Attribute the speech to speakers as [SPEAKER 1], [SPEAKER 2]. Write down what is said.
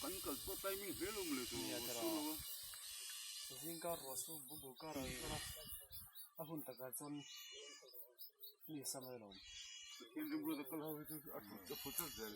[SPEAKER 1] Kan kal pawh timing hle lo mawle chu a su lo a.
[SPEAKER 2] Zingkar ruah su bul bul kar ah chuan a hun takah chuan mi a sam a lawm.
[SPEAKER 1] Pathian rimruat a kal ho hi chu a thut a phu tlat zel.